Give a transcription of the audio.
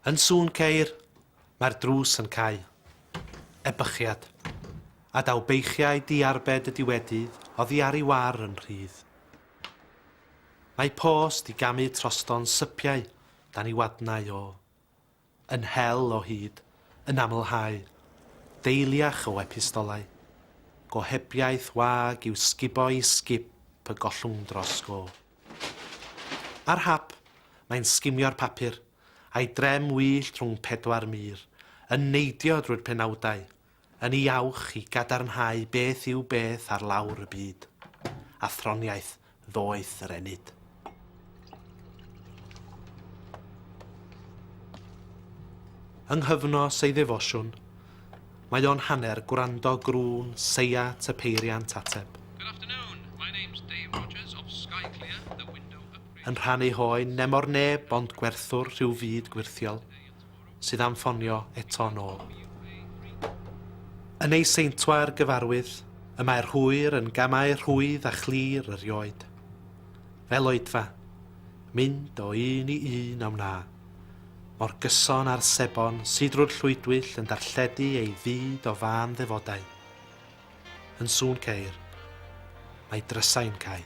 Yn sŵn ceir, mae'r drws yn cau. Ebychiad. A daw beichiau diarbed y diwedydd oddi ar ei war yn rhydd. Mae post i gamu trosto'n sypiau dan ei wadnau o. Yn hel o hyd, yn amlhau. Deiliach o epistolau. Gohebiaeth wag i'w sgubo i sgip y gollwng dros go. Ar hap, mae'n sgimio'r papur, a'i drem wyllt rhwng pedwar mur, yn neidio drwy'r penawdau, yn ei awch i gadarnhau beth yw beth ar lawr y byd. Athroniaeth ddoeth yr ennyd. Yng nghyfnos ei ddefosiwn, mae o'n hanner gwrando grŵn seiat y peiriant ateb. Good afternoon, my name's Dave Rogers of Skyclear, the window upgrade. Yn rhannu hoen nemor neb ond gwerthwr rhyw fyd gwyrthiol, sydd am ffonio eto'n ôl. Yn ei seintwar gyfarwydd, y mae'r hwyr yn gamau rhwydd a chlir erioed. Fel oedfa, mynd o un i un a wna. Mor gyson â'r sebon sy drwy'r llwydwyll yn darlledu ei fyd o fân ddefodau. Yn sŵn ceir, mae drysau'n cau.